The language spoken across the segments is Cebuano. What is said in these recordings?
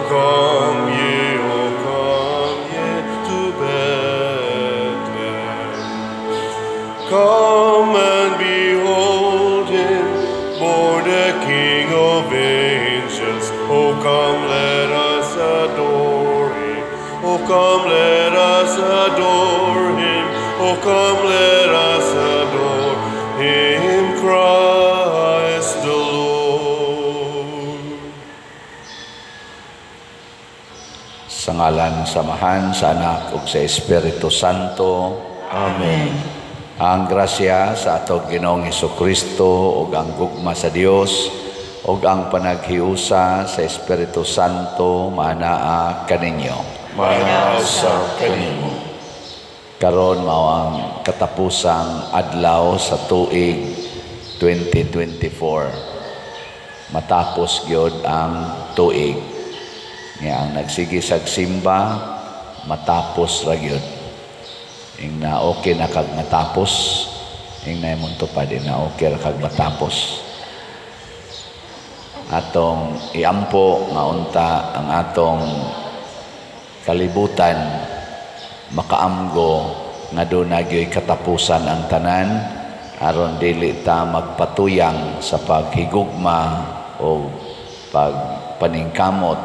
come ye, oh come ye to Bethlehem. Come and behold him, born the King of angels. Oh, come, let us adore him. Oh, come, let us adore him. Oh, come, let us adore him, Christ the Lord. Sa ngalan sa Amahan, sa Anak ug sa Espiritu Santo. Amen. Ang grasya sa atong Ginoong Kristo ug ang gugma sa Dios ug ang panaghiusa sa Espiritu Santo maanaa kaninyo. Maanaa usab kanimo. Karon mao ang katapusang adlaw sa tuig 2024. Matapos gyud ang tuig. Nga ang nagsige sag simba matapos ra gyud. Ing na okay na kag matapos, ing na imong tupad, ing na okay ra kag matapos. Atong iampo nga unta ang atong kalibutan makaamgo nga duna gyoy katapusan ang tanan aron dili ta magpatuyang sa paghigugma o pagpaningkamot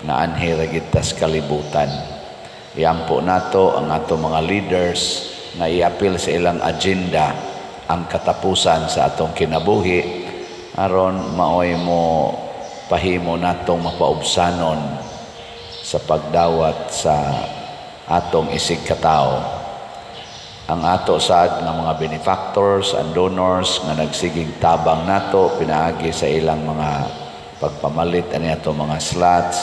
nga anhi ra gid tas kalibutan. Iampo nato ang ato mga leaders nga iapil sa ilang agenda ang katapusan sa atong kinabuhi aron maoy mo pahimo natong mapaubsanon sa pagdawat sa atong isig katao. Ang ato sad nga mga benefactors and donors nga nagsigig tabang nato pinaagi sa ilang mga pagpamalit ani ato mga slots,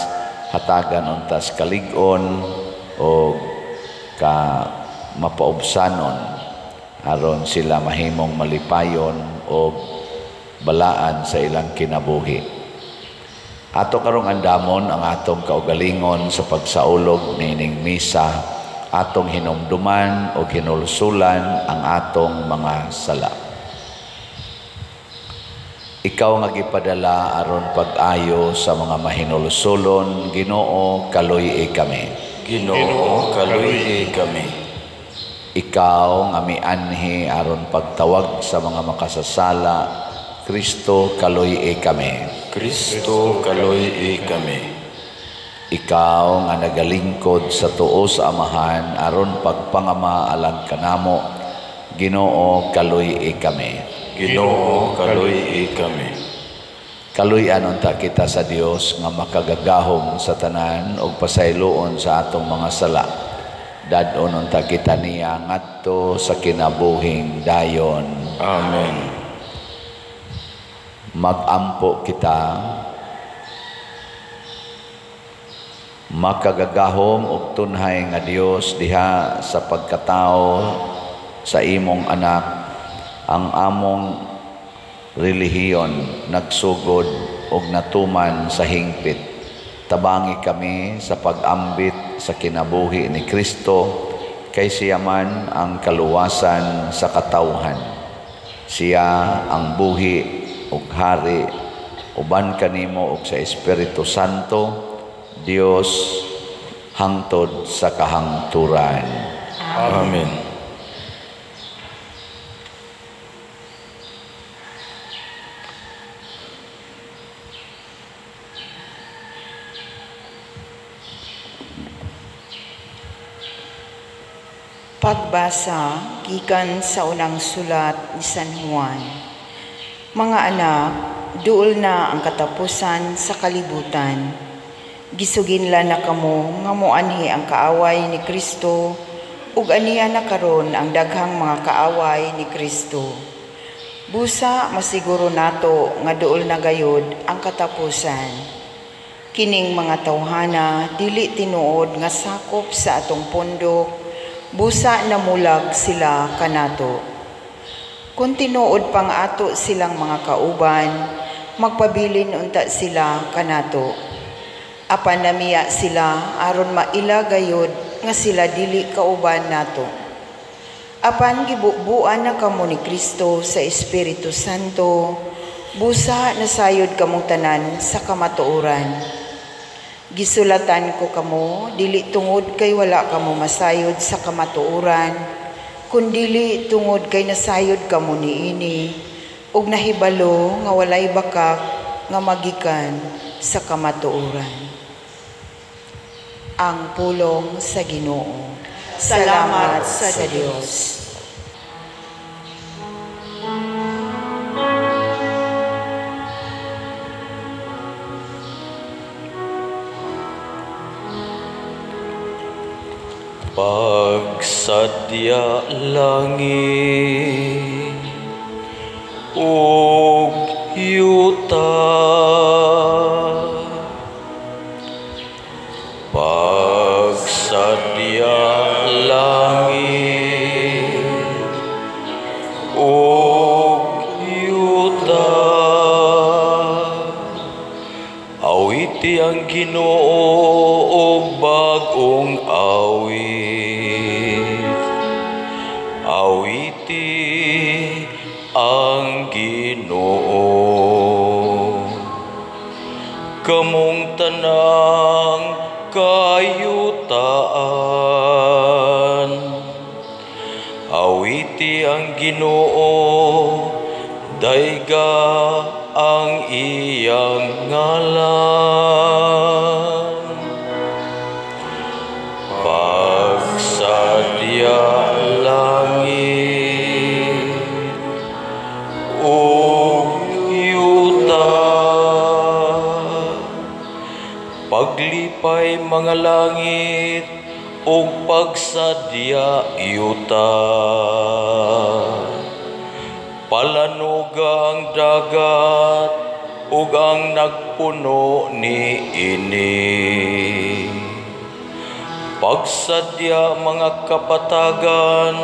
hatagan untas kalig-on o ka mapaubsanon aron sila mahimong malipayon o balaan sa ilang kinabuhi. Ato karong andamon ang atong kaugalingon sa pagsaulog niining misa, atong hinumduman o hinulsulan ang atong mga sala. Ikaw nga gipadala aron pag-ayo sa mga mahinulsulon, Ginoo, kaluy-i kami. Ginoo, kaluy-i kami. Ikaw nga mianhi aron pagtawag sa mga makasasala, Kristo, kaluy-i kami. Kristo, kaluy-i kami. Ikaw nga nagalingkod sa tuo sa Amahan aron pagpangama alang kanamo, Ginoo, kaluy-i kami. Ginoo, kaluy-i kami. Kaluy-an unta kita sa Dios nga makagagahom sa tanan ug pasayloon sa atong mga sala. Dad-on unta kita niya ngadto sa kinabuhing dayon. Amen. Magampo kita. Makagagahom ug tunhay nga Dios diha sa pagkatao sa imong anak, ang among relihiyon nagsugod og natuman sa hingpit. Tabangi kami sa pag-ambit sa kinabuhi ni Kristo, kay siya man ang kaluwasan sa katawhan. Siya ang buhi ug hari uban kanimo ug sa Espiritu Santo, Dios, hangtod sa kahangturan. Amen. Pagbasa gikan sa unang sulat ni San Juan. Mga anak, duol na ang katapusan sa kalibutan. Gisuginla na kamo nga moanhi ang kaaway ni Kristo ug aniya na karon ang daghang mga kaaway ni Kristo. Busa masiguro nato nga duol na gayod ang katapusan. Kining mga tawhana dili tinuod nga sakop sa atong pondok, busa namulag sila kanato. Kung tinuod pang ato silang mga kauban, magpabilin unta sila kanato. Apan namiya sila aron maila gayod nga sila dili kauban nato. Apan gibubuan na kamo ni Kristo sa Espiritu Santo, busa nasayod kamong tanan sa kamatuoran. Gisulatan ko kamo dili tungod kay wala kamo masayod sa kamatuoran, kundili tungod kay nasayod kamo niini ug nahibalo nga walay bakak nga magikan sa kamatuoran. Ang pulong sa Ginoo. Salamat sa Dios. Pagsadya langit ug yuta, pagsadya langit ug yuta, awiti ang Ginoo og bag-ong awit. Awiti ang Ginoo. Kamong tanang kayutaan, awiti ang Ginoo, dayga ang iyang ngalan. Pagsadya langit ug yuta, paglipay mga langit ug pagsadya yuta, palanuga ang dagat ug ang nagpuno niini. Pagsadya mga kapatagan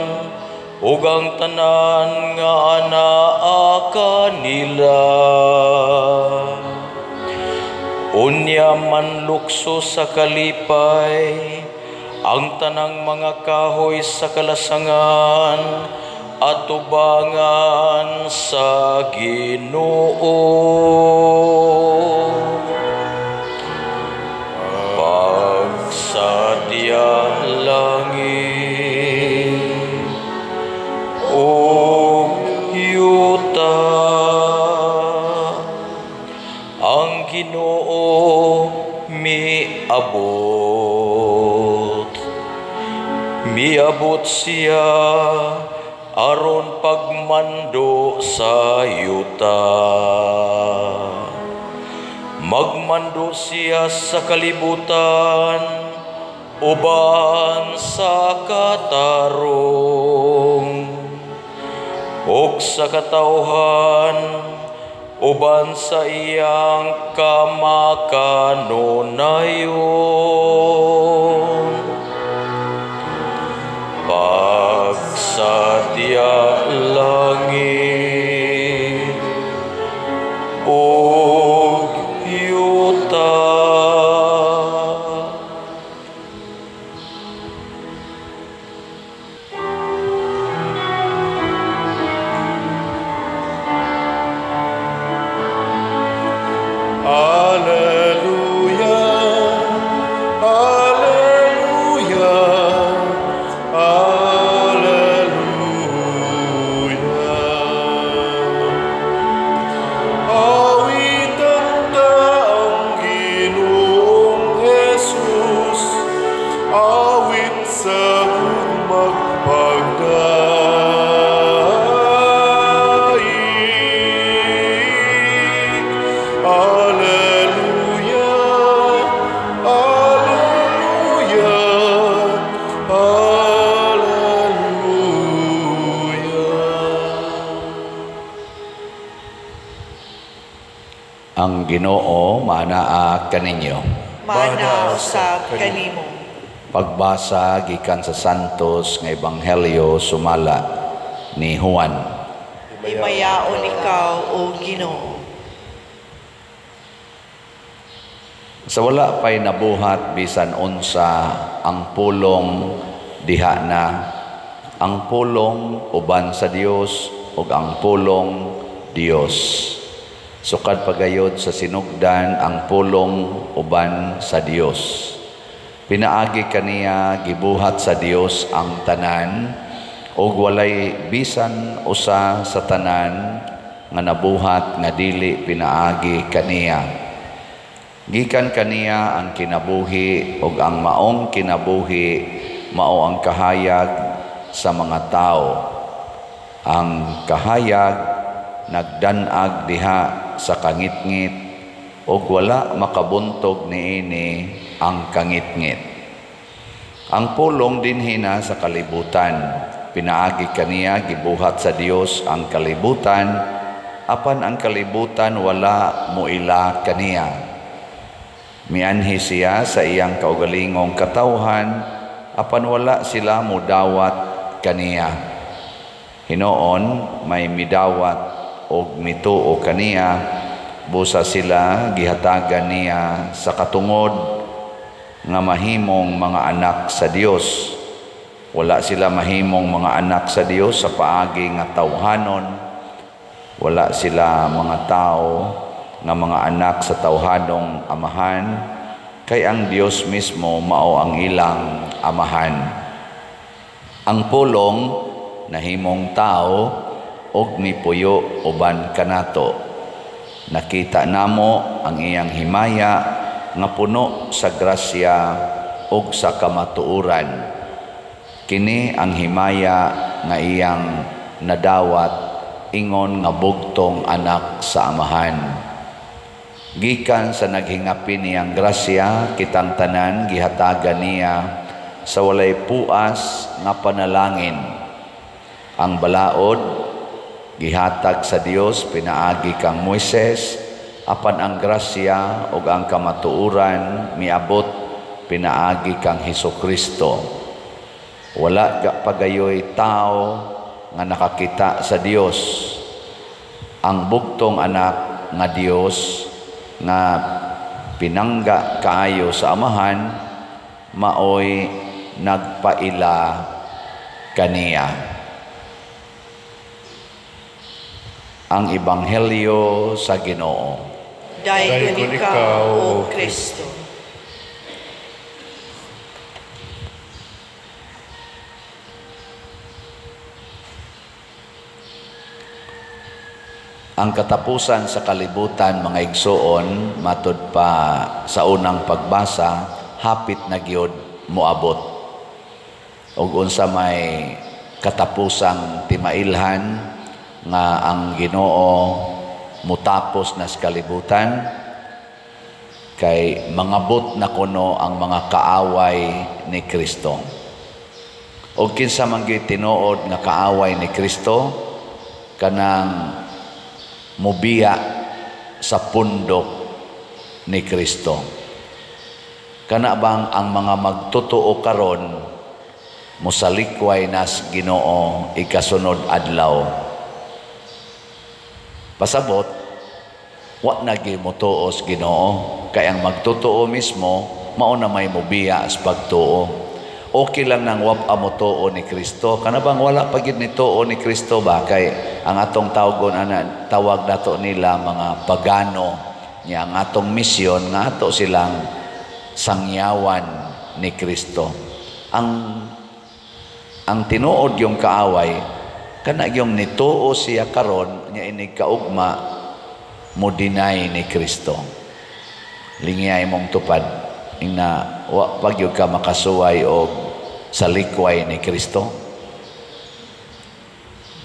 ug ang tanan nga anaa kanila. Unya manlukso sa kalipay ang tanang mga kahoy sa kalasangan at tubangan sa Ginoo. Pagsadya langit ug yuta, ang Ginoo miabot. Miabot siya aron pagmando sa yuta. Magmando siya sa kalibutan uban sa katarong ug sa katawhan uban sa iyang kamakanunayon. Pagsadya langit ug yuta. Alleluia, alleluia, alleluia. Awitan ta ang Ginoong Jesus, awit sa magpagdaig. Alleluia, alleluia, alleluia. Ang Ginoo maanaa kaninyo. Maanaa usab kanimo. Pagbasa gikan sa Santos nga Ebanghelyo sumala ni Juan. Himayaon ikaw, o Ginoo. Sa wala pa'y nabuhat bisan unsa ang pulong diha na, ang pulong uban sa Dios ug ang pulong Dios. Sukad pagayod sa sinugdan ang pulong uban sa Dios. Pinaagi kaniya gibuhat sa Dios ang tanan, ug walay bisan usa sa tanan nga nabuhat nga dili pinaagi kaniya. Gikan kaniya ang kinabuhi, ug ang maong kinabuhi mao ang kahayag sa mga tao. Ang kahayag nagdanag diha sa kangitngit, ug wala makabuntog niini ang kangitngit. Ang pulong dinhi na sa kalibutan. Pinaagi kaniya gibuhat sa Dios ang kalibutan, apan ang kalibutan wala moila kaniya. Mianhi siya sa iyang kaugalingong katawhan, apan wala sila modawat kaniya. Hinoon may midawat og mituo kaniya, busa sila gihatagan niya sa katungod nga mahimong mga anak sa Dios. Wala sila mahimong mga anak sa Dios sa paagi nga tawhanon. Wala sila mga tao nga mga anak sa tawhanong amahan, kay ang Dios mismo mao ang ilang amahan. Ang pulong nahimong tao og mipuyo uban kanato. Nakita namo ang iyang himaya nga puno sa grasya ug sa kamatuoran. Kini ang himaya nga iyang nadawat ingon nga bugtong anak sa amahan. Gikan sa naghingapin niyang grasya, kitang tanan gihatagan niya sa walay puas nga panalangin. Ang balaod gihatag sa Dios pinaagi kang Moises, apan ang grasya ug ang kamatuoran miabot pinaagi kang Hesukristo. Wala pagayoy tao nga nakakita sa Dios. Ang bugtong anak nga Dios nga pinangga kaayo sa amahan, maoy nagpaila kaniya. Ang Ebanghelyo sa Ginoo. Daygon ikaw, O Kristo. Ang katapusan sa kalibutan, mga igsoon, matud pa sa unang pagbasa, hapit na gyud moabot. Ug unsa may katapusang timailhan nga ang Ginoo mutapos na sa kalibutan, kay mangabot na kuno ang mga kaaway ni Kristo. Ug kinsa man gyud tinuod nga kaaway ni Kristo, kanang mubiya sa pundok ni Kristo. Kana bang ang mga magtotoo karon mosalikway nas Ginoo ikasunod adlaw? Pasabot, wa na gyud motuo sa Ginoo, kay ang magtotoo mismo mao na may mubiya sa pagtuo. Okay lang nang wa pa motuo ni Kristo. Kana bang wala pa gyud ni tuo ni Kristo ba? Kay ang atong tawgon ana, tawag nato nila mga pagano. Nya ang atong misyon nga ato silang sangyawan ni Kristo. Ang tinuod yung kaaway kana yung nituo siya karon nya inig kaugma mo deny ni Kristo. Lingiyay mong tupad ingna wa pa gyud ka makasuway og salikway ni Kristo.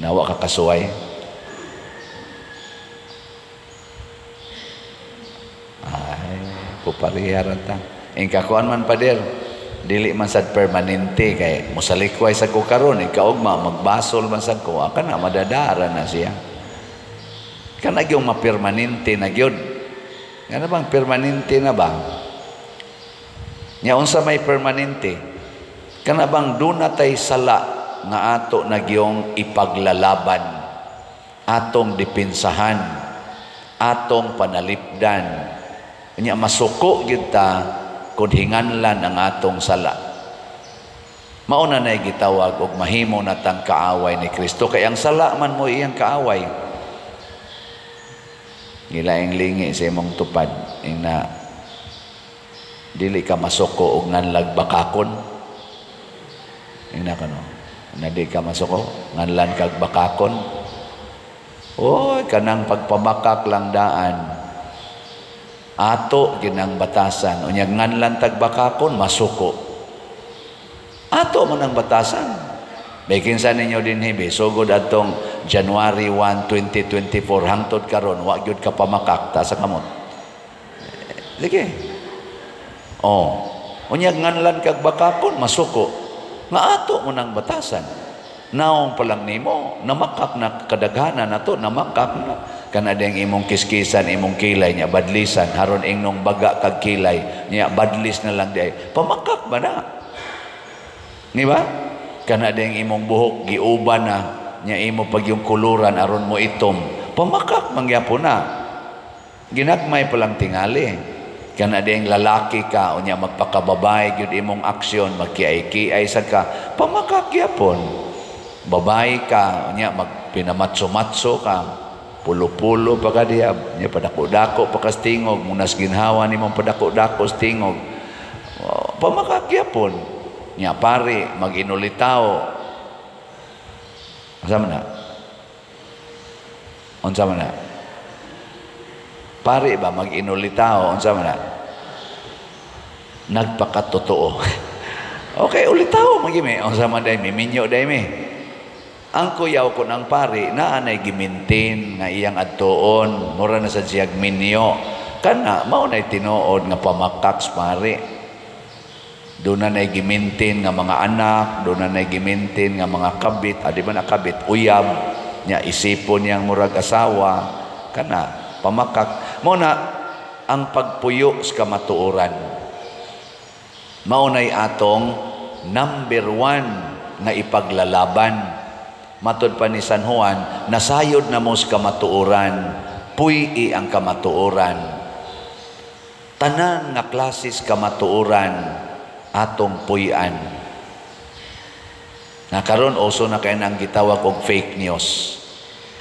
Nawa ka kasuway. Ay, pupariharan ta. Ingkakuan man pader, dili man sad permanente kay mosalikway sa ko karon ikaugma magbasol man sad ko, kana madadara na siya. Kana gyud mapermanente na gyud. Ngano bang permanente na ba? Nya unsa may permanente? Kana bang duna tay sala nga ato na gyong ipaglalaban, atong depensahan, atong panalipdan. Nya masuko gyud ta kun hinganlan ang atong sala. Mao na nay gitawag og mahimo natang kaaway ni Kristo, kay ang sala man mo iyang kaaway. Gilaing lingi sa imong tupad ing na dili ka masuko og nganlag bakakon. Ing na kano na di ka masuko nganlan kag bakakon. Oy, kanang pagpamakak lang daan ato ginang batasan. Unya nganlan tag bakakon, masuko ato man ang batasan. May kinsa ninyo dinhi be sugod atong January 1, 2024 hangtod karon wa gyud ka pamakak, ta sa kamot. Sige. Oh. Unya nganlan kag bakakon, masuko. Nga ato mo nang batasan. Naong pa lang nimo, namakak na kadaghanan na to, namakak na. Kana ding imong kiskisan, imong kilay nya badlisan, haron ingnong baga kag kilay, nya badlis na lang di ay. Pamakak ba na? Di ba? Kana ding imong buhok giuban na nya imo pag yung kuluran aron mo itom, pamakak mangyapon na. Ginagmay pa lang tingali. Kana ding lalaki ka unya magpakababae gyud imong aksyon, magkiay-kiay sad ka, pamakak gyapon. Babae ka unya magpinamatso-matso ka, pulo-pulo pa ka diha nya padako-dako pa ka tingog, munas ginhawa nimong padako-dako sa tingog, pamakak gyapon. Nya pare mag-inulitaw. Unsa man na? Unsa man na? Pare ba mag-inulitaw? Unsa man na? Nagpakatotoo. Okay, ulitaw magimi. Unsa man day miminyo day mi. Ang kuyaw ko ng pare naa nay gimintin nga iyang adtuon, mura na sa siyag minyo. Kana mao nay tinuod nga pamakak sa pare. Doon na na'y gimintin nga mga anak, doon na na'y gimintin nga mga kabit, di ba na kabit, uyab, nya isipon niyang murag asawa, kana, pamakak. Mao na, ang pagpuyo sa kamatuoran. Mao na'y atong number one nga ipaglalaban. Matod pa ni San Juan, nasayod na mo sa kamatuoran, puy-i ang kamatuoran. Tanan nga klases kamatuoran, atong puy-an. Na karon uso na kay nang gitawag og fake news.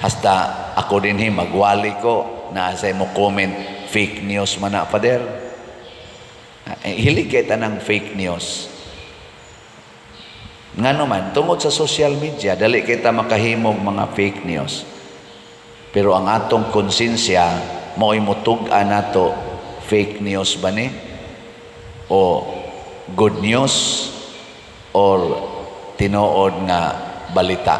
Hasta ako dinhi magwali ko na sa mo comment, fake news man na, Father. Hilig kay tanang fake news. Ngano man, tungod sa social media dali kita makahimog mga fake news. Pero ang atong konsensya mao'y mutug-an nato, fake news ba ni o good news or tinuod nga balita.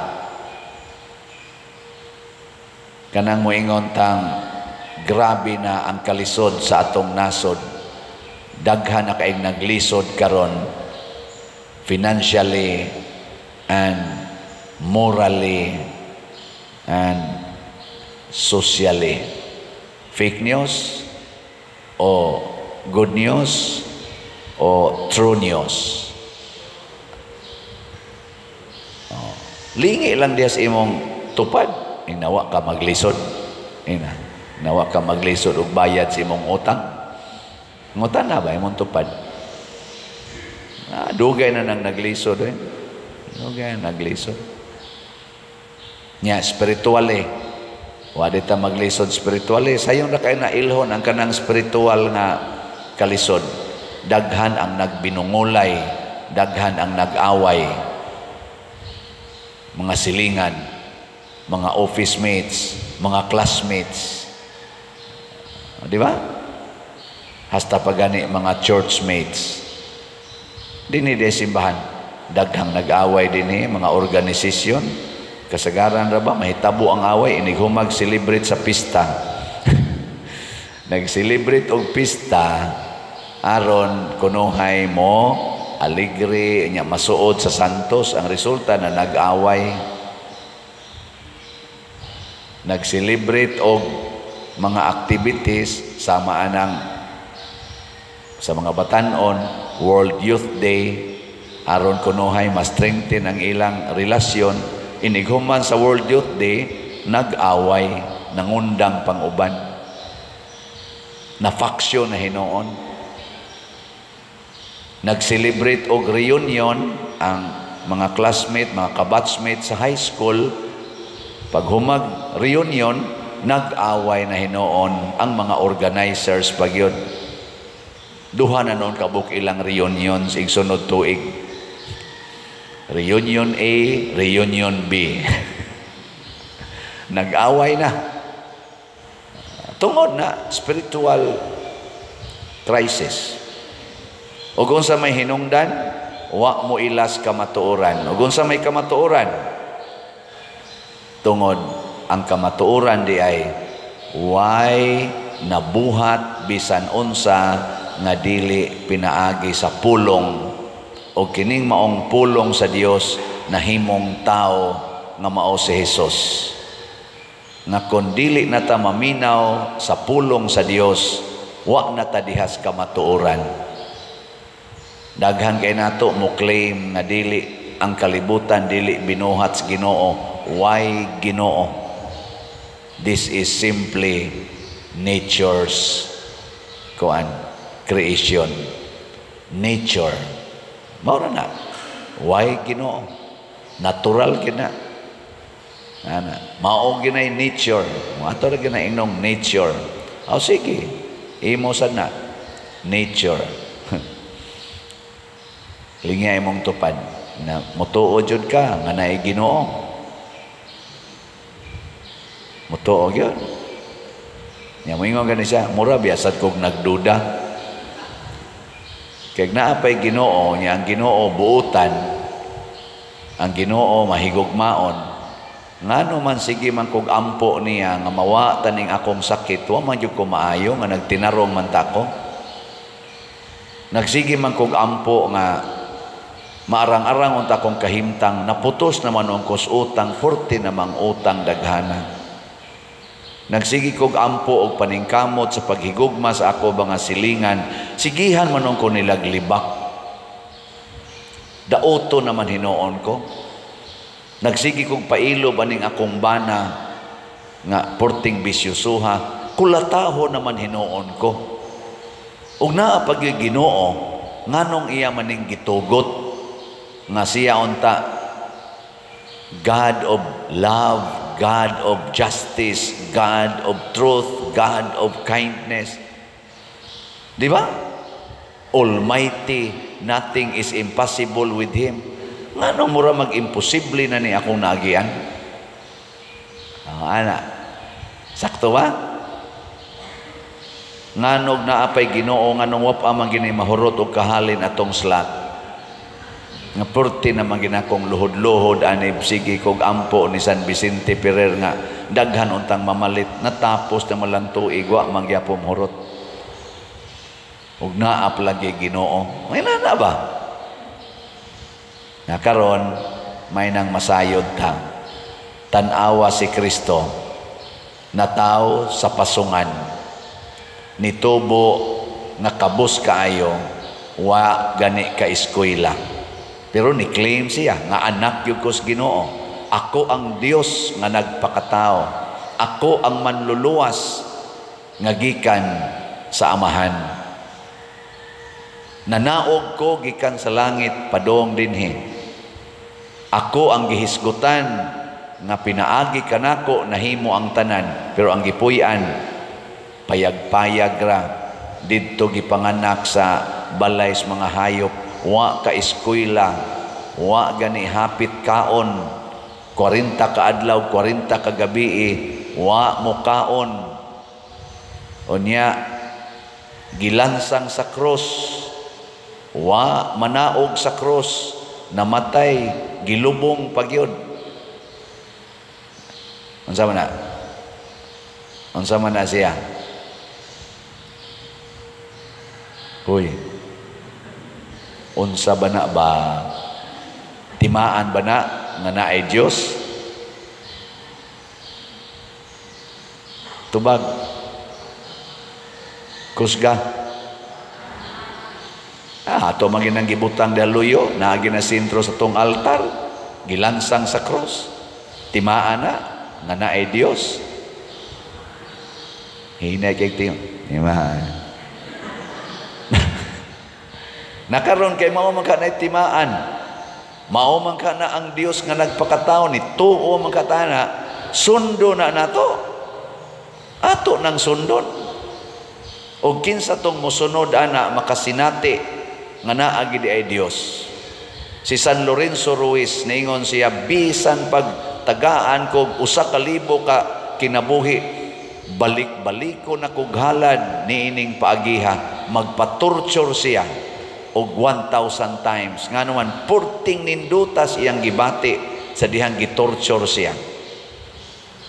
Kanang moingon tang grabe na ang kalisod sa atong nasod, daghan na kaayong naglisod karon financially and morally and socially. Fake news o good news o true news? Oh. Lingi lang diya sa imong tupad. Inawa ka maglisod. Inawa ka maglisod og bayad sa imong utang. Ngutan na ba imong tupad? Dugay na nang naglisod eh. Dugay na naglisod. Nya spiritually. Wa di ta maglisod spiritually. Sayon ra kay na ilhon ang kanang spiritual nga kalisod. Daghan ang nagbinungulay, daghan ang nag-away. Mga silingan, mga office mates, mga classmates. Di ba? Hasta pa gani mga church mates. Dinhi di simbahan, daghang nag-away dinhi mga organisasyon. Kasagaran ra ba mahitabo ang away inighumag celebrate sa pista. Nag-celebrate og pista aron kunuhay mo aligre nya masuod sa santos, ang resulta na nag-away. Nag-celebrate og mga activities sama anang sa mga batanon, World Youth Day, aron kunuhay mas strengthen ang ilang relasyon. Inighuman sa World Youth Day, nag-away, nangundang pang-uban, na faction na hinuon. Nag-celebrate og reunion ang mga classmate, mga kabatchmate sa high school. Pag humag reunion, Nag-away na hinuon ang mga organizers pagyud. Duha na noon kabuk ilang reunions igsunod tuig. Reunion A, Reunion B. Nag-away na. Tungod na spiritual crisis. Ug unsa may hinungdan, wa mo ilas kamatuoran. Ug unsa may kamatuoran? Tungod ang kamatuoran di ay way nabuhat bisan unsa nga dili pinaagi sa pulong, o kining maong pulong sa Dios nahimong tao nga mao si Jesus. Nga kon dili na ta maminaw sa pulong sa Dios, wa na ta dihas kamatuoran. Daghan kay nato mo claim nga dili ang kalibutan dili binuhat sa Ginoo. Why Ginoo? This is simply nature's kuan creation. Nature. Mao ra na. Why Ginoo? Natural kina. Ana, mao ginay nature. Ato ra ginay inong nature. Aw sige. Imo sad na nature. Lingya imong tupad na mutuo jud ka nga naay Ginoo. Mutuo gyud. Nya moingon gani siya, mura biasad kog nagduda. Kay naa pay Ginoo, nya ang Ginoo buutan, ang Ginoo mahigugmaon. Ngano man sige man kog ampo niya nga mawa taning akong sakit, wa man jud ko maayo nga nagtinarong man ta ko. Nagsige man kog ampo nga maarang-arang unta kong kahimtang, naputos naman ang kos utang, 40 namang utang daghana. Nagsige kog ampo og paningkamot sa paghigugma sa ako mga silingan, sigihan man ko nilaglibak. Daoto naman hinuon ko. Nagsige kog pailob aning akong bana nga porting bisyusuha, kulataho naman hinuon ko. Ug naa pag Ginoo, nganong iya maning gitugot nga siya unta God of love, God of justice, God of truth, God of kindness. Di ba? Almighty, nothing is impossible with Him. Ngano mura mag-imposible na ni akong naagian? Ana. Sakto ba? Nganog naapay Ginoo, nganong wapa man gini mahurot og kahalin atong slat. Nga purti naman ginakong luhod-luhod anib sige kog ampo ni San Vicente Ferrer nga daghan untang mamalit natapos na malang tuig wa man gyapon hurot. Ug naap lagi Ginoo. May nana ba? Nga karon may nang masayod ta. Tan-awa si Kristo nataw sa pasungan, nitubo nga kabus kaayo, wa gani ka eskwela. Pero ni-claim siya nga anak gyud ko sa Ginoo. Ako ang Dios nga nagpakatao. Ako ang manluluwas nga gikan sa Amahan. Nanaog ko gikan sa langit padong dinhi. Ako ang gihisgutan nga pinaagi kanako nahimo ang tanan, pero ang gipuy-an payag-payag ra didto gipanganak sa balay sa mga hayop, wa ka eskwela, wa gani hapit kaon, 40 ka adlaw, 40 ka gabi, wa mo kaon. Unya gilansang sa krus, wa manaog sa krus, namatay, gilubong pagyud. Unsa man na? Unsa man na siya? Hoy. Unsa ba na ba? Timaan ba na nga naay Dios? Tubag. Kusga. Ato man ginang gibutang daluyo, naagi na sentro sa tong altar, gilansang sa krus. Timaan na nga naay Dios. Hinay kay tiyo. Timaan. Nakaron kay mao man ka na timaan. Mao man ka na ang Dios nga nagpakatao ni tuo man ka tana, sundo na nato. nang sundon. O kinsa tong mosunod ana makasinati nga naa gid ay Dios. Si San Lorenzo Ruiz niingon siya, bisan pag tagaan kog 1,000 ka kinabuhi, balik-baliko na kog halad niining paagiha. Magpa-torture siya og 1,000 times. Nga naman, purting nindutas iyang gibati sa dihang gitorture siya.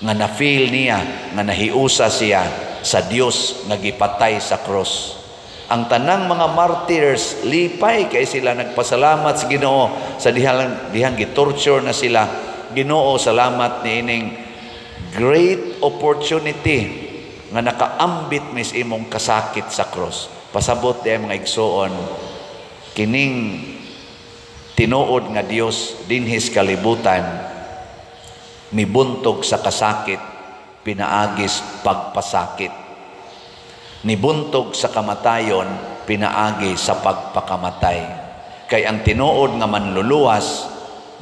Nga na-feel niya, nga nahiusa siya sa Dios nga gipatay sa cross. Ang tanang mga martyrs, lipay kay sila, nagpasalamat sa Ginoo sa dihang gitorture na sila. Ginoo, salamat niining great opportunity nga nakaambit mis imong kasakit sa cross. Pasabot di mga igsoon, kining tinuod nga Dios dinhis kalibutan mibuntog sa kasakit pinaagis pagpasakit, nibuntog sa kamatayon pinaagi sa pagpakamatay. Kay ang tinuod nga manluluwas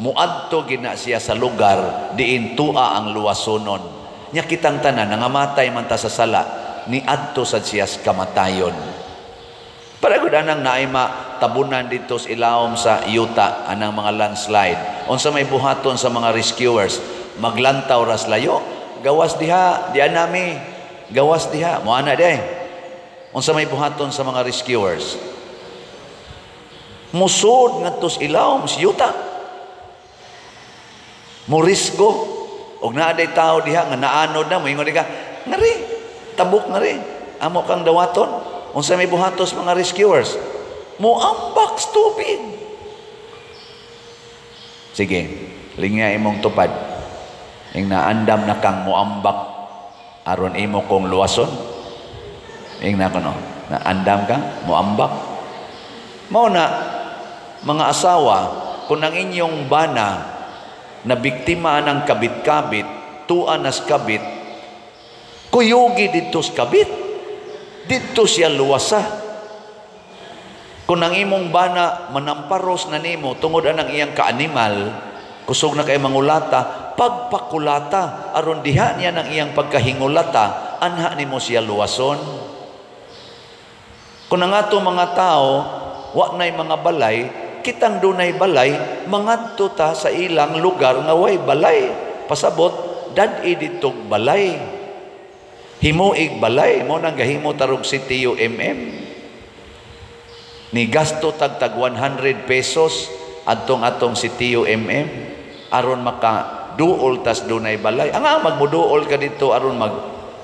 muadto gina siya sa lugar diin tua ang luwasonon. Nya kitang tanan nangamatay man ta sa sala, niadto sad siya sa kamatayon. Para gud anang naay matabunan didto sa ilawom sa yuta anang mga landslide. Unsa may buhaton sa mga rescuers? Maglantaw ras layo, gawas diha, diha nami, gawas diha, mo ana di. Unsa may buhaton sa mga rescuers? Musod ngadto sa ilawom sa yuta. Morisgo og naa day tao diha nga naanod na, moingon ka, ngari, tabok ngari, amo kang dawaton. Unsa may buhatos mga rescuers? Moambak sa tubig. Sige, lingya imong tupad. Ing naandam na kang moambak aron imo kong luwason. Ing na kuno, naandam ka moambak. Mao na mga asawa, kung ang inyong bana na biktima ng kabit-kabit, tuan nas kabit, kuyugi didto sa kabit, didto siya luwasa. Kung ang imong bana manamparos na nimo tungod anang iyang kaanimal, kusog na kay mangulata, pagpakulata aron diha niya ng iyang pagkahingulata, anha nimo siya luwason. Kung ang ato mga tao wa nay mga balay, kitang dunay balay, mangadto ta sa ilang lugar nga way balay. Pasabot, dad-i ditog balay. Himuig balay, mo nang gahimo tarog si TUMM. Ni gasto tagtag 100 pesos adtong atong si TUMM aron maka duol tas dunay balay. Ang magmuduol ka dito aron mag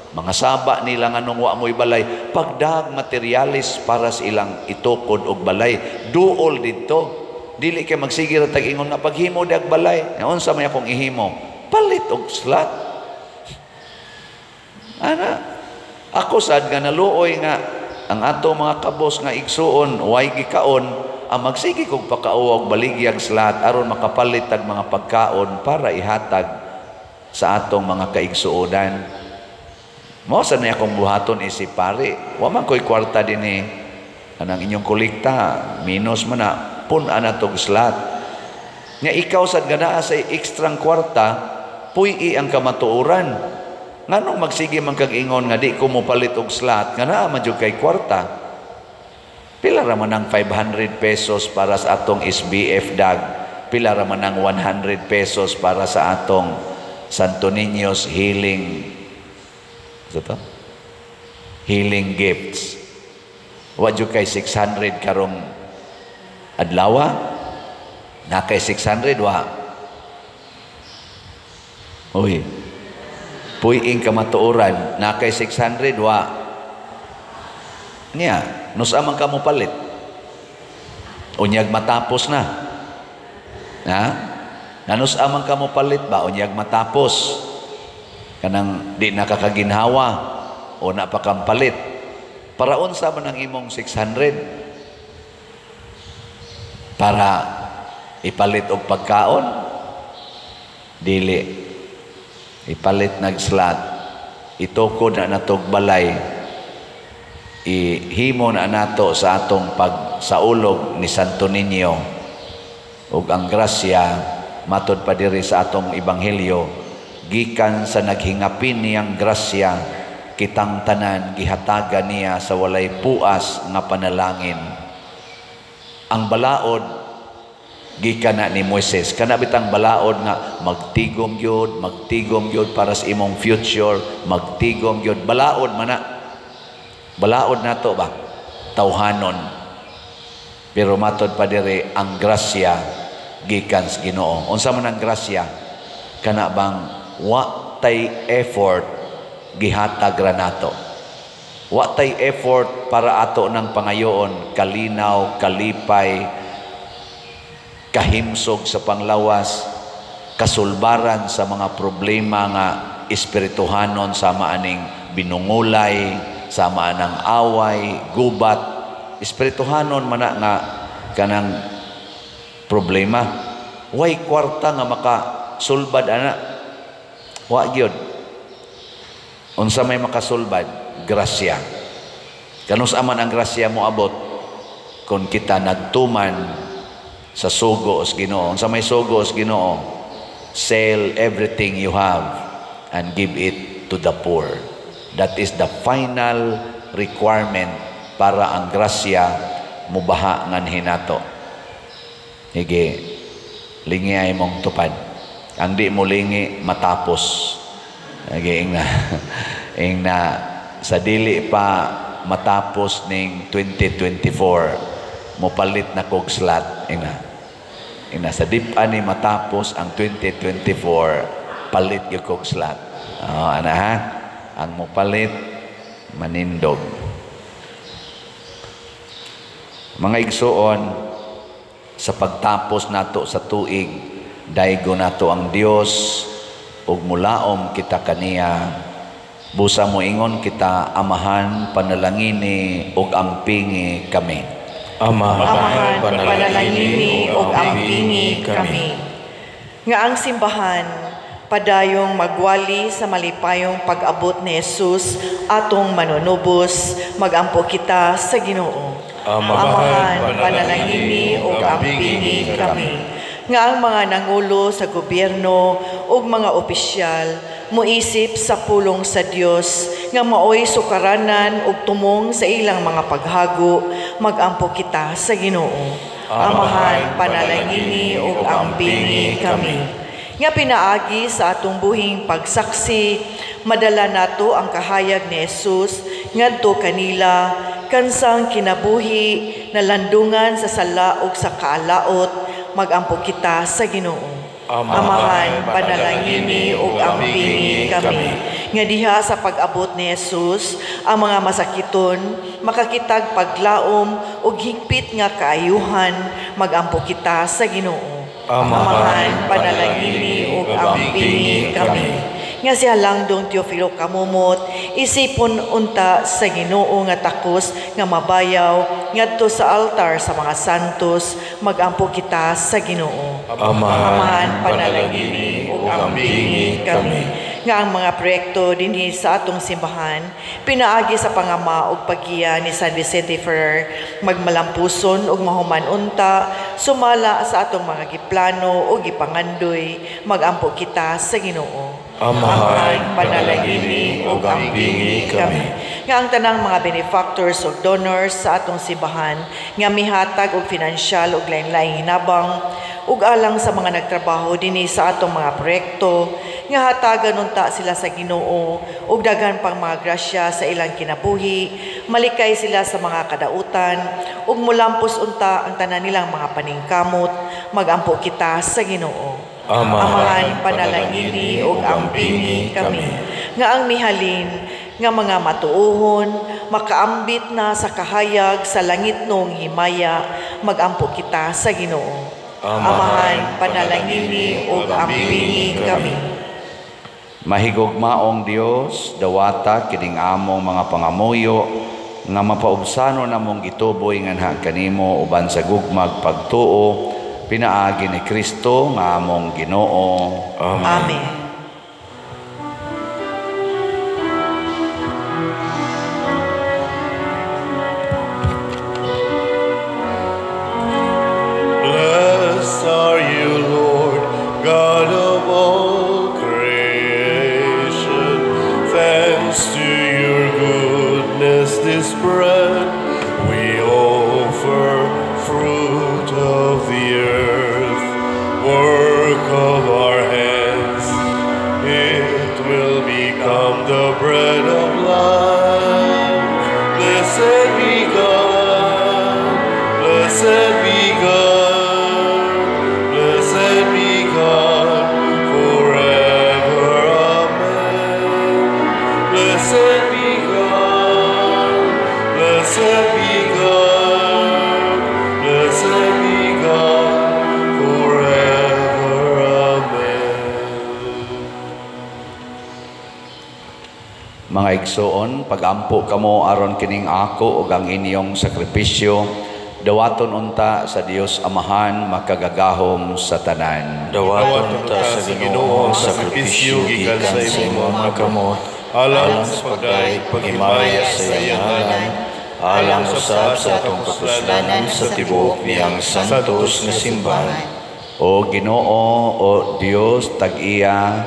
mga saba nila nganong wa mo'y balay, pagdag materialis para sa ilang itukod og balay, duol didto. Dili kay magsige ra tag ingon nga paghimo dag balay. Unsa may akong ihimo? Palit og slot. Ana, ako sad nga naluoy nga ang ato mga kabos nga igsuon way gikaon, ang magsige kog pakauwa og baligyag slot aron makapalit tag mga pagkaon para ihatag sa atong mga kaigsuonan. Mao sa niya akong buhaton isip pare. Wa man ko'y kwarta dinhi. Anang inyong kolekta, minus man na, pun-an na tog slot. Nga ikaw sad nga naa sa ekstrang kwarta, puy-i ang kamatuoran. Nganong magsige man kag ingon nga di ko mopalit og slot, nga naa man jud kay kwarta. Pila ra man ang 500 pesos para sa atong SBF dag, pila ra man ang 100 pesos para sa atong Santo Niño's Healing. Ito? Healing gifts. Wa jud kay 600 karong adlawa? Na kay 600 wa. Uy. Puy-ing kamatuoran, na kay 600 wa. Niya, nusa man ka mo palit. Unyag matapos na. Ha? Nanusa man ka mo palit ba unyag matapos? Kanang di nakakaginhawa o napakampalit. Para unsa man ang imong 600? Para ipalit og pagkaon? Dili. Ipalit nag slot. Itukod na natog balay. Ihimo na nato sa atong pagsaulog ni Santo Niño. Ug ang grasya matod pa diri sa atong ebanghelyo, gikan sa naghingapin niyang grasya Kitang tanan gihatagan niya sa walay puas nga panalangin. Ang balaod gikan na ni Moises. Kana bitang balaod nga magtigom gyud para sa imong future, magtigom gyud. Balaod man na. Balaod nato ba? Tawhanon. Pero matod pa diri ang grasya gikan sa Ginoo. Unsa man ang grasya? Kana bang wa tay effort gihatag ra nato. Wa tay effort para ato ng pangayoon kalinaw, kalipay, kahimsog sa panglawas, kasulbaran sa mga problema nga espirituhanon sama aning binungulay, sama anang away, gubat. Espirituhanon man na nga kanang problema. Way kwarta nga makasulbad ana. Wa gyud. Unsa may makasulbad? Grasya. Kanus aman ang grasya moabot kung kita nagtuman sa sugo sa Ginoo. Unsa may sugo sa Ginoo? Sell everything you have and give it to the poor. That is the final requirement para ang grasya mubaha nganhi nato. Hige, lingi ay mong tupad. Ang di mo lingi, matapos. Hige, ingna, sa dili pa matapos ning 2024, mopalit na kog slot. Ingna, sa di pa ni matapos ang 2024, palit gyud kog slot. Oh, ana ha? Ang mopalit, manindog. Mga igsuon, sa pagtapos nato sa tuig, daygo nato ang Dios ug mulaom kita kaniya. Busa moingon kita, Amahan, panalangini ug ampingi kami. Amahan, panalangini ug ampingi kami. Nga ang simbahan padayong magwali sa malipayong pag-abot ni Jesus atong manunubos, magampo kita sa Ginoo. Amahan, panalangini ug ampingi kami. Nga ang mga nangulo sa gobyerno ug mga opisyal moisip sa pulong sa Dios nga maoy sukaranan ug tumong sa ilang mga paghago, magampo kita sa Ginoo. Amahan, panalangini ug ampingi kami. Nga pinaagi sa atong buhing pagsaksi, madala nato ang kahayag ni Jesus ngadto kanila kansang kinabuhi nalandungan sa sala ug sa kaalaot, magampo kita sa Ginoo. Amahan, panalangini ug ampingi kami. Nga diha sa pag-abot ni Jesus, ang mga masakiton makakitag paglaom ug higpit nga kaayuhan, magampo kita sa Ginoo. Amahan, panalangini ug ampingi kami. Nga si Halangdong Teofilo Camomot, isipon unta sa Ginoo nga takos nga mabayaw ngadto sa altar sa mga santos, magampo kita sa Ginoo. Amahan, panalangini ug ampingi kami. Nga ang mga proyekto dinhi sa atong simbahan pinaagi sa pangama ug paggiya ni San Vicente Ferrer, magmalampuson ug mahuman unta sumala sa atong mga giplano ug gipangandoy, magampo kita sa Ginoo. Amahan, panalangini ug ampingi kami. Nga ang tanang mga benefactors ug donors sa atong simbahan nga mihatag og finansyal ug lain-laing hinabang ug alang sa mga nagtrabaho dinhi sa atong mga proyekto, nga hatagan unta sila sa Ginoo ug daghan pang mga grasya sa ilang kinabuhi, malikay sila sa mga kadautan ug mulampos unta ang tanan nilang mga paningkamot, magampo kita sa Ginoo. Amahan, panalangini ug ampingi kami. Nga ang mihalin nga mga matuohon makaambit na sa kahayag sa langit nong himaya, magampo kita sa Ginoo. Amahan, panalangini ug ampingi kami. Mahigugmaong Dios, dawata kining among mga pangamuyo nga mapaubsano namong gituboy nganha kanimo uban sa gugmag pagtuo pinaagi ni Kristo nga among Ginoo. Amen. Amen. Blessed are you, Lord, God of all creation. Thanks to you, Mga igsoon, pagampo kamo aron kining ako ug ang inyong sakripisyo, dawaton unta sa Dios Amahan makagagahom sa tanan. Dawaton ta sa Ginoo ang sakripisyo gikan sa imong mga kamot, alang sa pagdayeg paghimaya sa iyang ngalan, alang usab sa atong kapuslanan sa tibuok niyang santos nga simbahan. O Ginoo, o Dios tag-iya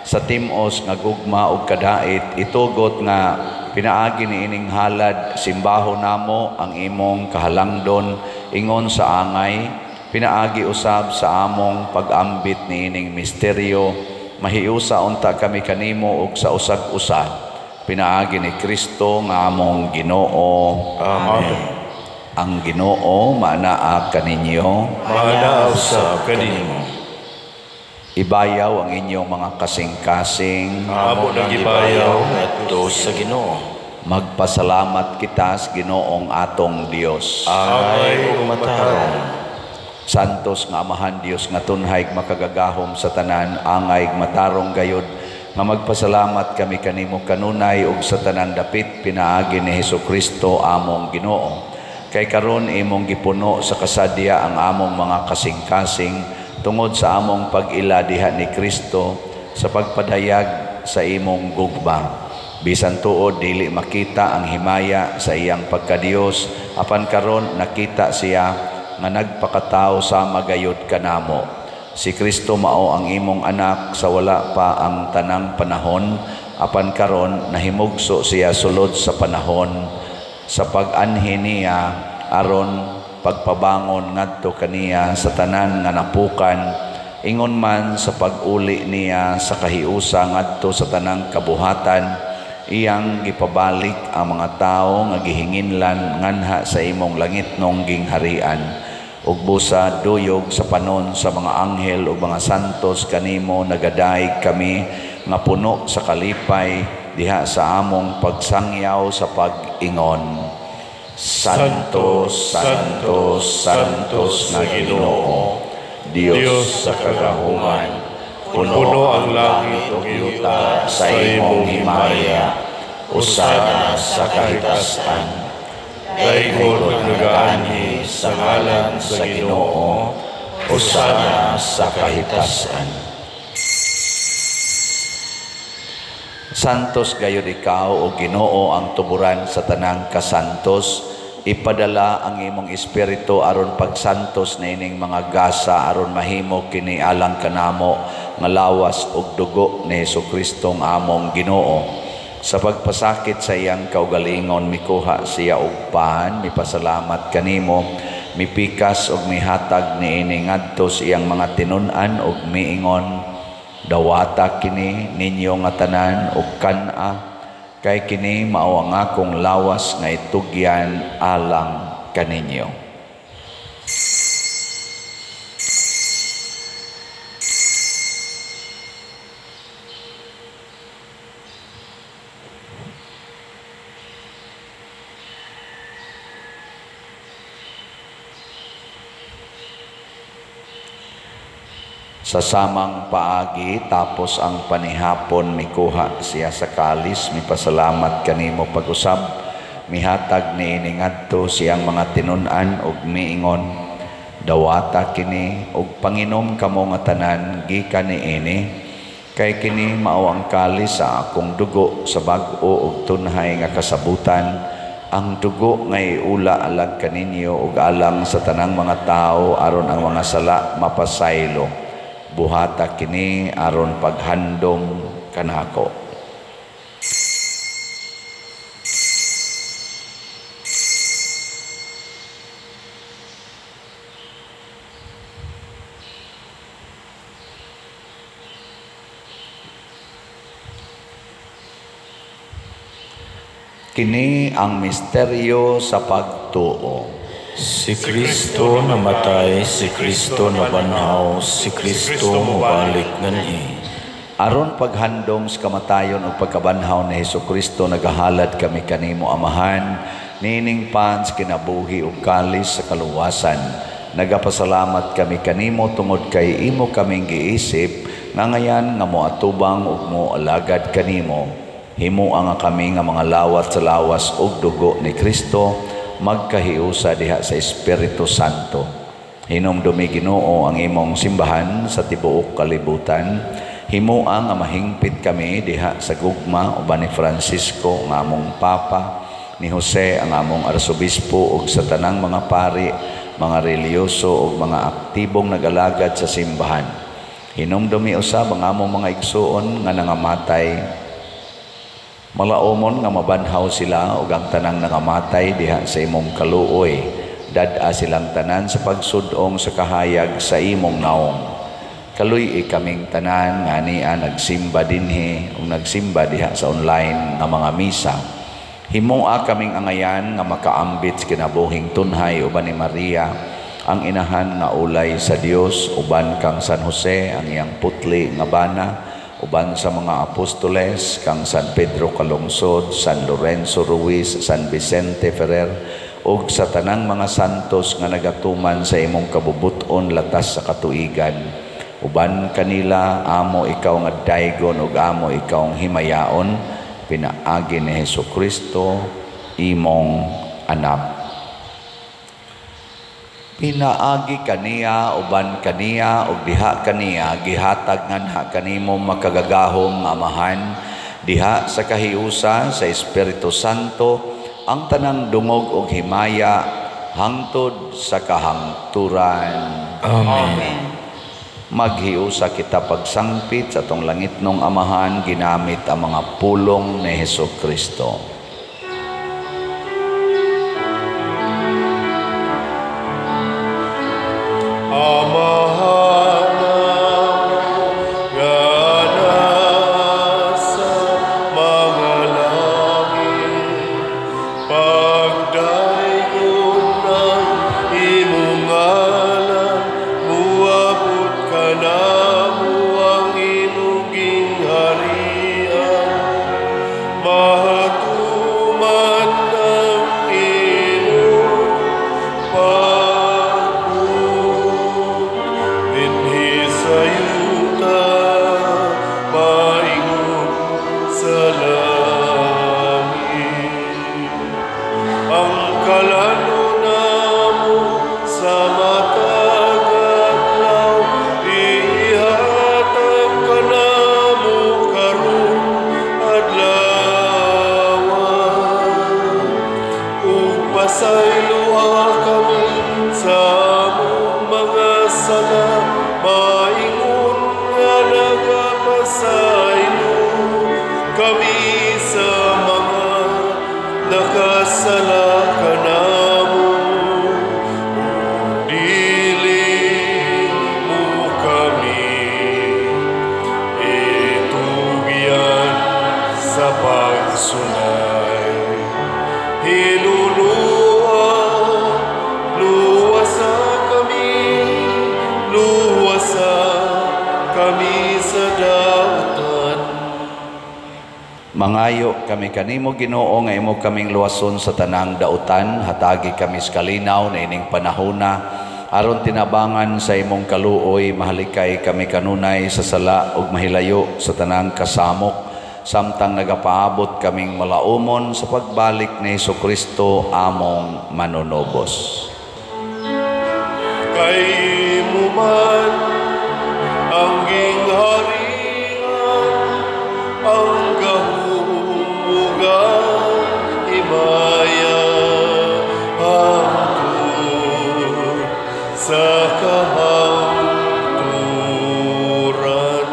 sa timos nga gugma ug kadait, itugot nga pinaagi niining halad simbaho namo ang imong kahalangdon ingon sa angay, pinaagi usab sa among pag-ambit niining misteryo, mahiusa unta kami kanimo ug sa usag-usa, pinaagi ni Kristo nga among Ginoo. Amen. Ang Ginoo maanaa kaninyo, maanaa usab kanimo. Ibayaw ang inyong mga kasing-kasing, amo nang gibayaw ngadto sa Ginoo. Magpasalamat kita sa Ginoong atong Dios. Angay ug matarong. Santos nga Amahan Dios nga tunhay makagagahom sa tanan, angay matarong gayod nga magpasalamat kami kanimo kanunay ug sa tanang dapit pinaagi ni Hesukristo among Ginoo. Kay karon imong gipuno sa kasadya ang among mga kasing-kasing tungod sa among pag-ila diha ni Kristo sa pagpadayag sa imong gugma. Bisan tuod dili makita ang himaya sa iyang pagkadiyos, apan karon nakita siya nga nagpakatao sama gayud kanamo. Si Kristo mao ang imong anak sa wala pa ang tanang panahon, apan karon nahimugso siya sulod sa panahon sa pag-anhi niya aron pagpabangon ngadto kaniya sa tanan nga napukan, ingon man sa pag-uli niya sa kahiusa ngadto sa tanang kabuhatan, iyang gipabalik ang mga tawo nga gihinginlan nganha sa imong langitnong gingharian. Ug busa duyog sa panon sa mga anghel ug mga santos kanimo nagadayeg kami nga puno sa kalipay diha sa among pagsangyaw sa pag-ingon. Santo, Santo, Santos nga Ginoo, Dios sa kagahuman, puno ang langit ug yuta sa imong himaya, usana sa kahitasan. Daygon ang nagaanhi sa ngalan sa Ginoo, usana sa kahitasan. Santos gayud ikaw, o Ginoo, ang tuburan sa tanang kasantos. Ipadala ang imong espiritu aron pagsantos niining mga gasa aron mahimo kini alang kanamo nga lawas ug dugo ni Hesukristo nga among Ginoo. Sa pagpasakit sa iyang kaugalingon mikuha siya og pan, mipasalamat kanimo, mipikas ug mihatag niini ngadto sa iyang mga tinun-an ug miingon, dawata kini ninyo nga tanan ug kan-a, kay kini mao ang akong lawas nga itugyan alang kaninyo. Sa samang paagi, tapos ang panihapon, mikuha siya sa kalis, mipasalamat kanimo pag-usab, mihatag niini ngadto siyang mga tinun-an ug miingon, dawata kini ug panginom kamo nga tanan gikan niini, kay kini mao ang kalis sa akong dugo sa bag-o ug tunhay nga kasabutan, ang dugo nga iula alang kaninyo ug alang sa tanang mga tawo aron ang mga sala mapasaylo. Buhata kini aron paghandom kanako. Kini ang misteryo sa pagtuo. Si Kristo namatay, si Kristo nabanhaw, si Kristo mobalik nganhi. Aron paghandom sa kamatayon ug pagkabanhaw ni Hesukristo, nagahalad kami kanimo Amahan, niining pans kinabuhi ug kalis sa kaluwasan. Nagapasalamat kami kanimo tungod kay imo kaming giisip nga ngayan nga moatubang ug moalagad kanimo. Himua nga kami nga mga lawat sa lawas ug dugo ni Kristo magkahiusa diha sa Espiritu Santo. Hinumdumi, Ginoo, ang imong simbahan sa tibuok kalibutan. Himua nga mahingpit kami diha sa gugma uban ni Francisco nga among Papa, ni Jose ang among Arsobispo ug sa tanang mga pari, mga relihiyoso ug mga aktibong nagalagad sa simbahan. Hinumdumi usab ang among mga igsuon nga nangamatay. Malaumon nga mabanhaw sila ug ang tanang nangamatay diha sa imong kaluoy. Dad-a silang tanan sa pagsudong sa kahayag sa imong naong. Kaluy-i kaming tanan nga ania nagsimba dinhi ug nagsimba diha sa online nga mga misa. Himoa kaming angayan nga makaambit sa kinabuhing tunhay uban ni Maria, ang inahan nga ulay sa Dios, uban kang San Jose ang iyang putli nga bana, uban sa mga apostoles kang San Pedro Calungsod, San Lorenzo Ruiz, San Vicente Ferrer, ug sa tanang mga santos nga nagatuman sa imong kabubuton latas sa katuigan. Uban kanila amo ikaw nga daygon ug amo ikaw himayaon, pinaagi ni Hesukristo imong anak. Pinaagi kaniya, uban kaniya, ug diha kaniya, gihatag nganha kanimo makagagahom nga Amahan, diha sa kahiusa sa Espiritu Santo, ang tanang dungog ug himaya hangtod sa kahangturan. Amen. Maghiusa kita pagsangpit sa atong langitnong Amahan, ginamit ang mga pulong ni Hesukristo. Amahan nga nasa mga langit, pagdaygon ng imong ngalan, muabot ka namo ang imong gingharian, mahatuman ang imong pagbuot dinhi sa yuta, maingon sa langit. Ang kalano namo sa matag adlaw, ihatag kanamo karon adlaw, ug pasayloa kami sa among mga sala, maingon nga nagapasaylo kami sa mga nakasala kanamo. Dili mo kami itugyan sa pagsulay. Hinunua, luwasa kami, luwasa kami sa dautan. Mangayo kami kanimo, Ginoo, nga imo kaming luwason sa tanang dautan, hatagi kami sa kalinaw na ining panahona, aron tinabangan sa imong kaluoy, mahalikay kami kanunay sa sala ug mahilayo sa tanang kasamok, samtang nagapaabot kaming malaumon sa pagbalik ni Hesukristo among manunubos. Kay imo man ang gingharian, ang gahom ug ang himaya, hangtod sa kahangturan.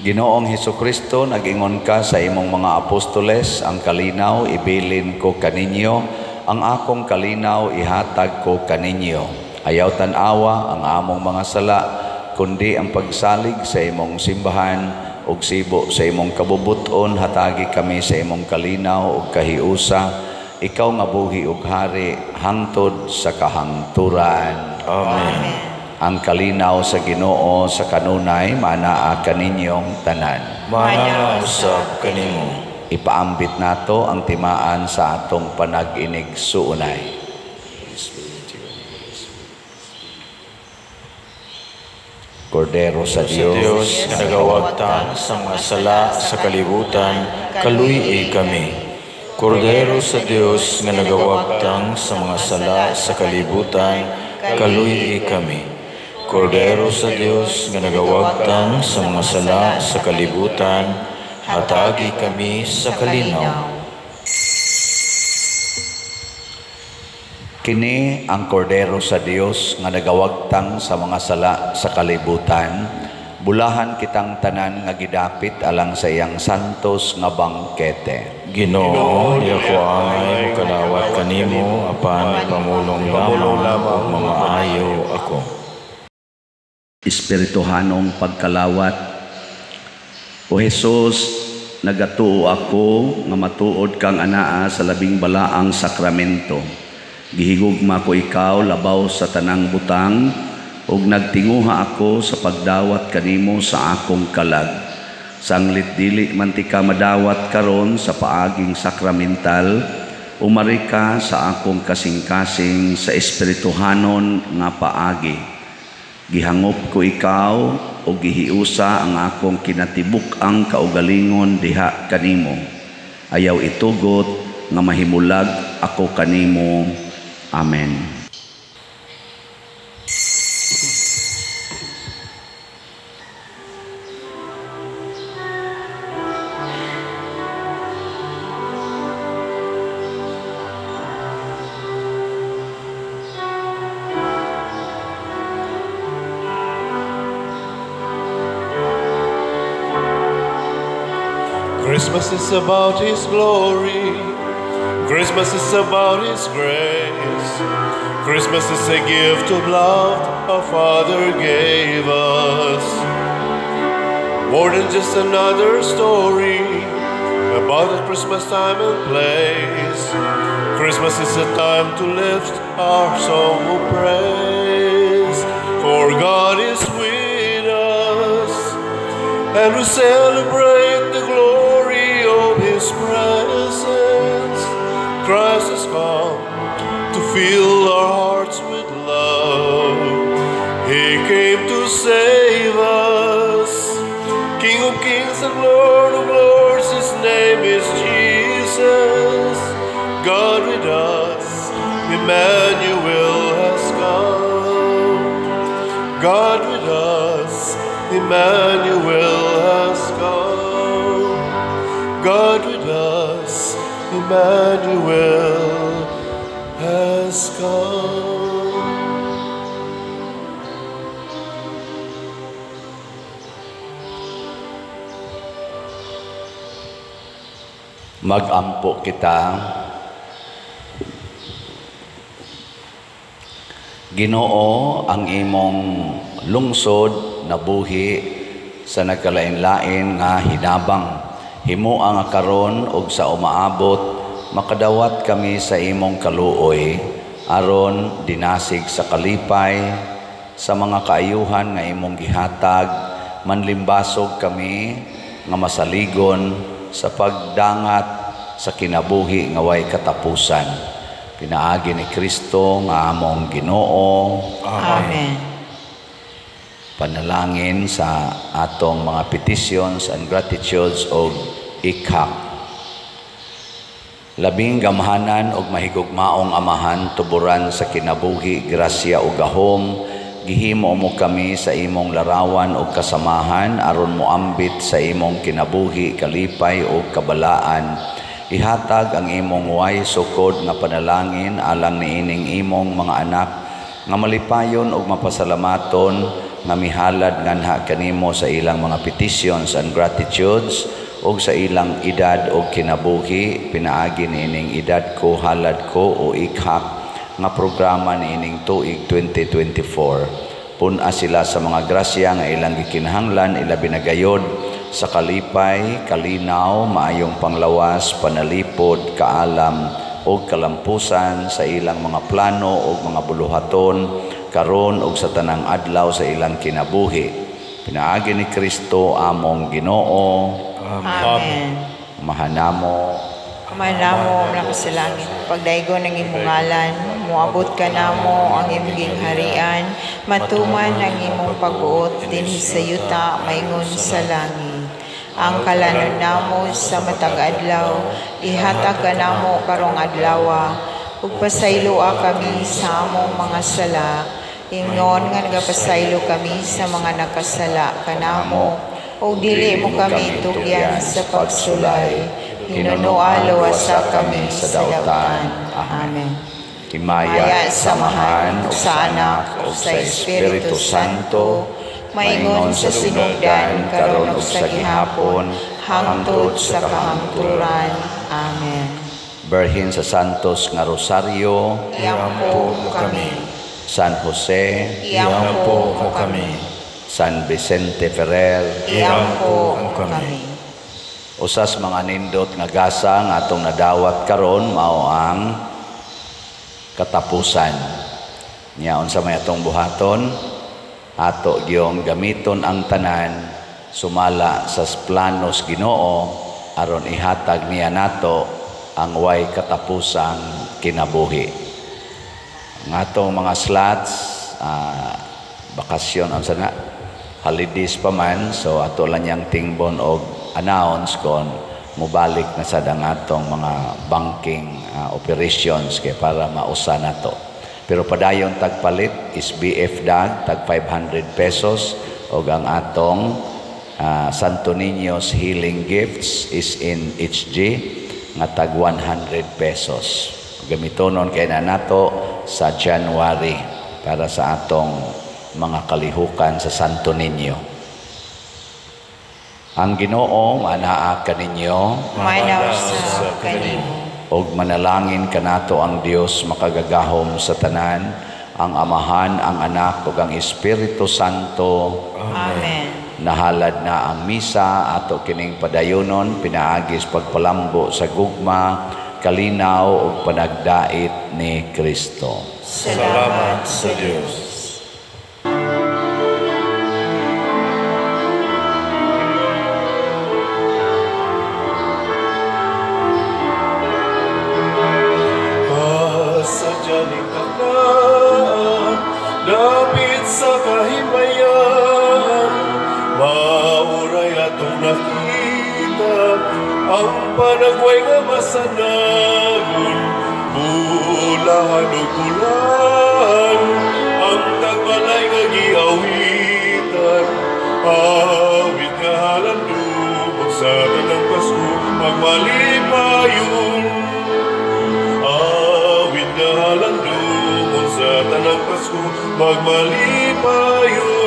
Ginoong Hesukristo, nag-ingon ka sa imong mga apostoles, ang kalinaw ibilin ko kaninyo, ang akong kalinaw ihatag ko kaninyo. Ayaw tan-awa ang among mga sala, kundi ang pagsalig sa imong simbahan ug sibo sa imong kabubuton, hatagi kami sa imong kalinaw ug kahiusa, ikaw nga buhi ug hari hangtod sa kahangturan. Amen. Ang kalinaw sa Ginoo sa kanunay manaa kaninyong tanan. Manaa usab kanimo. Ipaambit nato ang timaan sa atong panag-inig suunay. Kordero sa Sa Dios Dios, nga nagawagtang sa mga sala sa kalibutan, kaluy-i kami. Kordero sa Dios nga nagawagtang sa mga sala sa kalibutan, kaluy-i kami. Kordero sa Dios nga nagawagtang sa mga sala sa kalibutan, hatagi kami sa kalinaw. Kini ang Kordero sa Dios nga nagawagtang sa mga sala sa kalibutan. Bulahan kitang tanan nga gidapit alang sa iyang santos nga bangkete. Ginoo, di ako angay mokalawat kanimo apan pamulong lamang ug mamaayo ako. Espirituhanong pagkalawat. O Hesus, nagatuo ako nga matuod kang anaa sa labing balaang sakramento. Gihigugma ko ikaw labaw sa tanang butang ug nagtinguha ako sa pagdawat kanimo sa akong kalag. Sanglit dili man ti ka madawat karon sa paaging sakramental, umari ka sa akong kasing-kasing sa espirituhanon nga paagi. Gihangop ko ikaw o gihiusa ang akong kinatibuk-ang kaugalingon diha kanimo. Ayaw itugot nga mahimulag ako kanimo. Amen. Christmas is about His glory. Christmas is about His grace. Christmas is a gift of love our Father gave us. More than just another story about a Christmas time and place. Christmas is a time to lift our song of praise. For God is with us, and we celebrate the glory of His presence. Christ has come to fill our hearts with love. He came to save us. King of kings and Lord of lords, His name is Jesus. God with us, Emmanuel has come. God with us, Emmanuel has come. God with us, Emmanuel has come. Magampo kita. Ginoo, ang imong lungsod nabuhi sa nagkalain-lain nga hinabang. Himoa nga karon og sa umaabot makadawat kami sa imong kaluoy, aron dinasig sa kalipay sa mga kaayuhan nga imong gihatag, manlimbasog kami nga masaligon sa pagdangat sa kinabuhi nga way katapusan. Pinaagi ni Kristo nga among Ginoo. Amen. Panalangin sa atong mga petitions and gratitudes og ikhak. Labing gamhanan og mahigugmaong Amahan, tuburan sa kinabuhi, grasya ug gahom, gihimo mo kami sa imong larawan ug kasamahan aron moambit sa imong kinabuhi, kalipay ug kabalaan. Ihatag ang imong way sukod nga panalangin alang niining imong mga anak nga malipayon ug mapasalamaton nga mihalad nganha kanimo sa ilang mga petitions and gratitudes ug sa ilang edad ug kinabuhi. Pinaagi niining edad ko, halad ko o ikhak nga programa niining tuig 2024. Pun-a sila sa mga grasya nga ilang gikinahanglan, ilabi na gayod sa kalipay, kalinaw, maayong panglawas, panalipod, kaalam ug kalampusan sa ilang mga plano ug mga buluhaton karon ug sa tanang adlaw sa ilang kinabuhi. Pinaagi ni Kristo among Ginoo. Amen. Mahanamo. Ama namo nga sa langit, pagdaygon ang imong ngalan, moabot ka namo ang imong gingharian, matuman ang imong pagbuot dinhi sa yuta maingon sa langit. Ang kalanon namo sa matag adlaw, ihatag kanamo karong adlawa, ug pasayloa kami sa among mga sala, ingon nga nagapasaylo kami sa mga nakasala kanamo, ug dili mo kami tugyan sa pagsulay, hinunoa luwasa kami sa dautan. Amen. Himaya sa Amahan, ug sa Anak, ug sa Espiritu Santo, maingon sa sinugdan, karon ug sa gihapon, hangtod sa kahangturan. Amen. Berhin sa Santos nga Rosario, Iampo mo kami. San Jose, Iampo mo kami. San Vicente Ferrer, Iampo mo kami. Usas mga nindot nga gasa nga atong nadawat karon mao ang katapusan. Nya unsa may atong buhaton, ato gyong gamiton ang tanan sumala sa planos Ginoo aron ihatag niya nato ang way katapusang kinabuhi. Ang atong mga slots, bakasyon unsa na, holidays pa man, so ato lang niyang tingbon og announce kon mobalik na sad ang atong mga banking operations kay para mausa nato. Pero padayon tagpalit is BF dag tag 500 pesos og ang atong Santo Niño's Healing Gifts is in HG nga tag 100 pesos. Gamitonon kay na nato sa January para sa atong mga kalihukan sa Santo Niño. Ang Ginoo manaa kaninyo, Manaw sa kanimo. Og manalangin kanato ang Dios makagagahom sa tanan, ang Amahan, ang Anak ug ang Espiritu Santo. Amen. Nahalad na ang misa ato kining padayonon pinaagis pagpalambo sa gugma, kalinaw ug panagdait ni Kristo. Salamat sa Dios. Dapit sa kahimayan, mauray atong nakita ang panagway nga masanagon, bulahan o bulahan, ang tagbalay nga giawitan, awit nga halandumog sa tanang Pasko, magmalipayon. Awit nga halandumog sa tanang Pasko, magmalipayon.